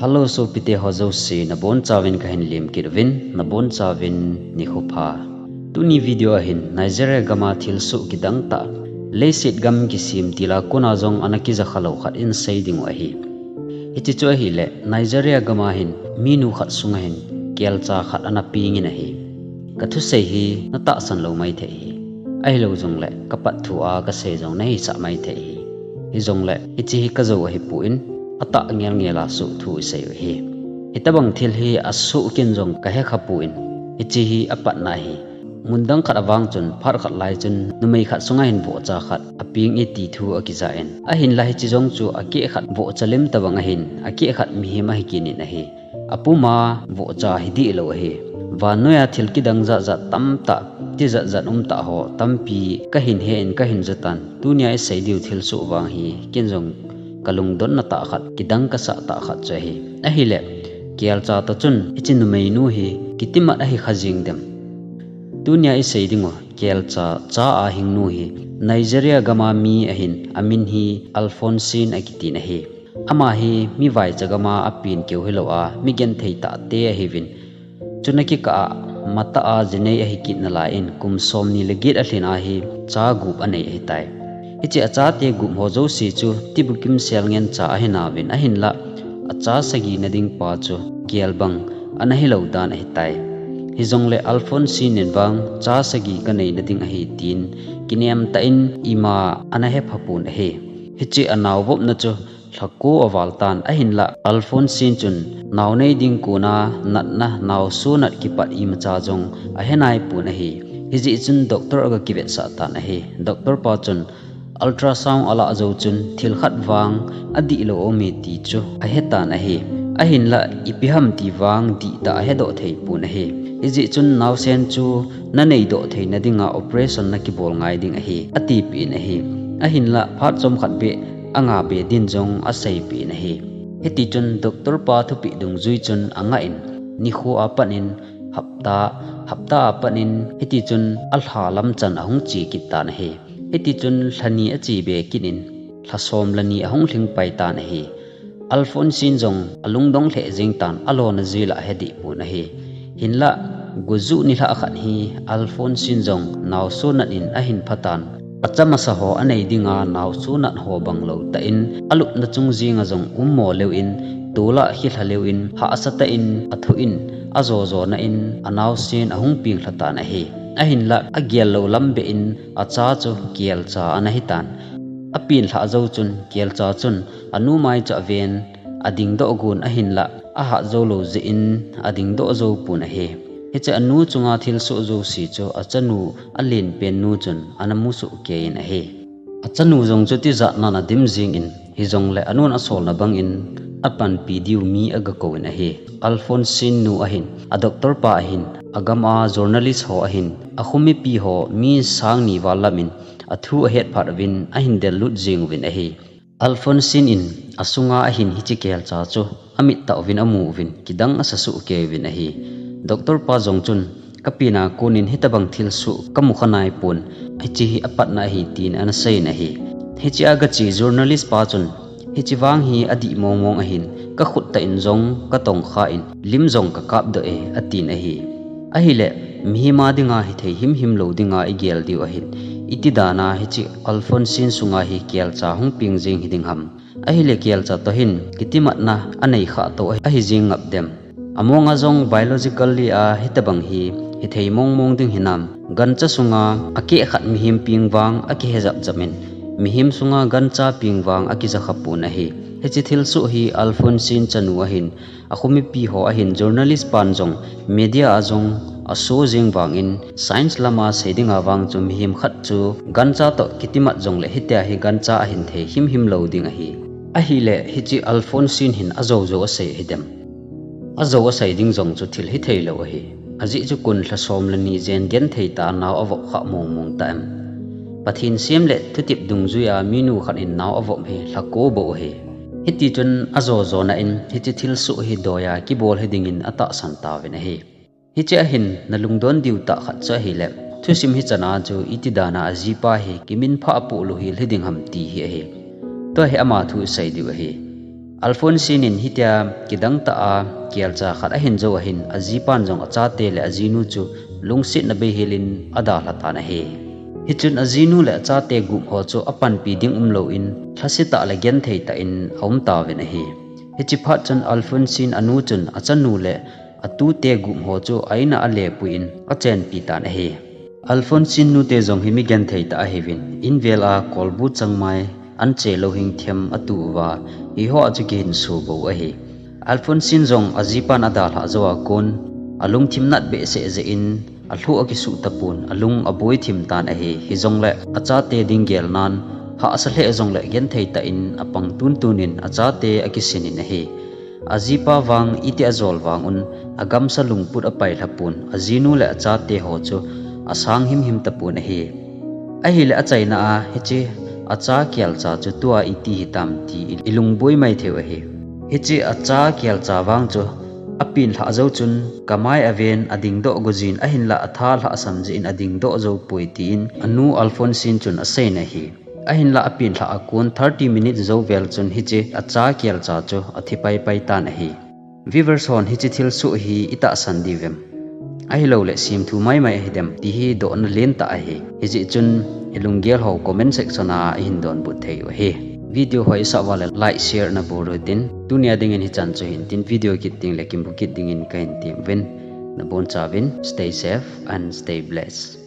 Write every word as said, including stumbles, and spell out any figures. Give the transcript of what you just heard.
Hello, sopite ho jouse, nabonchauvin kahin lemkit uvin, nabonchauvin nikho pha. Tuni video a hin Nigeria gam a thilsoh kidang tah, leiset gam kisim til a kona jong ana kijakha lou khat in sei ding u ahi. Hiche chu ahileh, Nigeria gam a hin minu khat sunga hin kelcha khat ana peng in ahi. Kathusei hi natahsan lou maithei ahi. Ahilou jongleh, kapat thu a kasei jong nahisah maithei ahi. Hijongleh, hiche hi kajou ahipon, atah ngelngel a soh thu isei u ahi. Hitobang thil hi asoh kin jong kahe khapon, hiche hi apatna ahi. Mun dang khat a vang chun, phat khat lai chun, numei khat sunga hin vohcha khat apeng e ti thu akija in. Ahinlah hiche jong chu akeh khat vohcha lim tobang ahin, akeh khat mihem ahi kit in ahi. Apuma vohcha hi dihlou ahi. Vannoi a thil kidang jatjat tamtah, tijatjat umtah ho tampi kahin he in kahin jotan. Tunia isei diu thilsoh vang hi, ken jong kalungdonna tah khat, kidang kasah tah khat chu ahi. Ahileh, kelcha toh chun hiche numeinu hi kitimat ahi kha jeng dem? Tunia isei ding u kelcha cha ahing nu hi Nigeria gam a mi ahin, amin hi Alphonsine akitin ahi. Ama hi mi vaicha gam a apen keu hilou a, mi genthei tahte ahiuvin. Chuna kikah a, matah a jinei ahi kit nalai in, kum somni le get alhin a hi cha gup anei ahitai. Hiche achate gup ho jouse chu tibukim sel ngen cha ahinauvin, ahinlah acha sagi na ding pa chu gel bang ana hilou dan ahitai. Hijongleh Alphonsine in vang cha sagi kanei na ding ahi tin kinem tah in ima ana hephapon ahi. Hiche anao vopna chu lhako aval tan, ahinlah Alphonsine chun nao nei ding kona natna, naoso nat kipat imacha jong ahe naipon ahi. Hijeh chun doctor aga kivetsah tan ahi. Doctor pa chun ultrasound alah jou chun thil khat vang adihlou aume ti chu ahetan ahi. Ahinlah ipi ham ti vang dihtah ahedoh theipon ahi. Hijeh chun naosen chu nanei doh theina dinga operation nakibol ngai ding ahi, atipeh in ahi. Ahinlah phat chomkhat beh anga be din jong aseipeh in ahi. Hitichun doctor pa thupeh dungjui chun angah in, nikho a pat in hapta, hapta a pat in hitichun alha lam chan ahung che kit tan ahi. Hitichun lhani ache be kit in, lhasom lani ahung lhing pai tan ahi. Alphonsine jong alungdong lheh jeng tan, alona jeh lah ahedehpon ahi. Hinlah, gojuh nilhah khat hi Alphonsine jong naoso nat in ahin phatan. Acha masa ho anei dinga naoso nat ho banglou tah in, alupna chung jenga jong ummo leu in, tol a khilha leu in, hahsa tah in, athu in, ajo jona in, anaosen ahung peng lha tan ahi. Ahinlah, agel lou lam beh in, acha chu kelcha ana hitan. Apen lhah jou chun, kelcha chun, anu mai chu aven, adingdoh gon ahinlah, ahat jou lou jeh in, adingdoh jou pon ahi. Hiche anu chunga thilsoh jouse chu, achanu, alenpen nu chun, ana musoh kei in ahi. Achanu jong chu tijat nan adim jeng in, hijongleh anun asolna bang in, apanpi diu mi aga kou in ahi. Alphonsine nu ahin, a doctor pa ahin, agam a journalist ho ahin, akho mipi ho mi sang ni val lam in, athu ahet phat uvin, ahin del lut jeng uvin ahi. Alphonsine in asunga ahin hiche kelcha chu amit tah uvin amu uvin kidang asa soh kei uvin ahi. Doctor pa jong chun kapena konin hitobang thilsoh kamu kha naipon, hiche hi apatna ahi tin ana sei in ahi. Hiche a gache journalist pa chun hiche vang hi adih mongmong ahin kakhut tah in jong katong kha in lim jong kakap doh e atin ahi. Ahileh, mihem a dinga hithei himhim lou dinga igel diu ahin, iti dana hiche Alphonsine sunga hi kelcha hung peng jeng hiding ham? Ahileh kelcha toh hin kitimatna anei khah tou ahi jeng ngap dem? Amonga jong biologically a hitobang hi hithei mongmong ding hinam? Gancha sunga akeh khat mihem peng vang akihe japjap in, mihem sunga gancha peng vang akija khapon ahi. Hiche thilsoh hi Alphonsine chanu ahin, akho mipi ho ahin, journalist pan jong, media a jong aso jeng vangin, science lama sei dinga vang chu mihem khat chu gancha toh kitimat jongleh hitia hi gancha ahin thei himhim lou ding ahi. Ahileh hiche Alphonsine hin ajou jou asei hidem? Ajou asei ding jong chu thil hithei lou ahi. Ajeh chu kum lhasom lani jen genthei tah a nao avop kha mongmong ta em? Pathen sem le thutep dungjui a minu khat in nao avop hi lhako bou ahi. Hitichun ajo jona in hiche thilsoh hi doiya kibol hiding in atahsan tauvin ahi. Hiche ahin nalungdon diu tah khat chu ahileh, thusim hichan a chu iti dana ajipa hi kiminphah apoh louhel hiding ham ti hi ahi. Tua hi ama thu isei diu ahi. Alphonsine in hitia kidang tah a kelcha khat ahin jou ahin, ajipan jong achate le ajinu chu lungsetna beihel in adalha tan ahi. Hichun ajinu le achate gup ho chu apanpi ding umlou in, lhasetah le genthei tah in aum tauvin ahi. Hiche phat chun Alphonsine anu chun achanu le atute gup ho chu a-in a alepui in achenpi tan ahi. Alphonsine nute jong hi mi genthei tah ahiuvin, invel a kolbu changmai anche louhing them atu uva, hiho a chu kihinso bou ahi. Alphonsine jong ajipan adalhah jou a kon alungthim nat behseh jeh in alhu akisuh tapon, alung aboi thim tan ahi. Hijongle achate ding gelnan hahsa lheh jongle genthei tah in apang tuntun in achate akisin in ahi. Ajipa vang iti ajol vang un, agamsa lungput apailha pon, ajinu le achate ho chu asang himhim tapon ahi. Ahile achaina a hiche acha kelcha chu tua iti hitam ti ilungboi mai theiu ahi. Hiche acha kelcha vang chu apin lhah jou chun kamai aven adingdoh gojin, ahinlah atha lhahsam jeh in adingdoh jou poi tin anu Alphonsine chun aseiyin ahi. Ahinlah apin lhah a kon thirty minutes jou vel chun hiche acha kelcha chu athi paipai tan ahi. Viewers hon hiche thilsoh hi itahsan diuvem, ahilouleh semthu maimai ahidem ti hi dohna lentah ahi. Hijeh chun ilunggel ho comment section a ihin donbut theiu ahi. Video ho isah uva le like, share nabol utin, tunia dingin hichan chu hintin, video kit tengle kimu kit dingin kahin temuvin, nabonchauvin stay safe and stay blessed.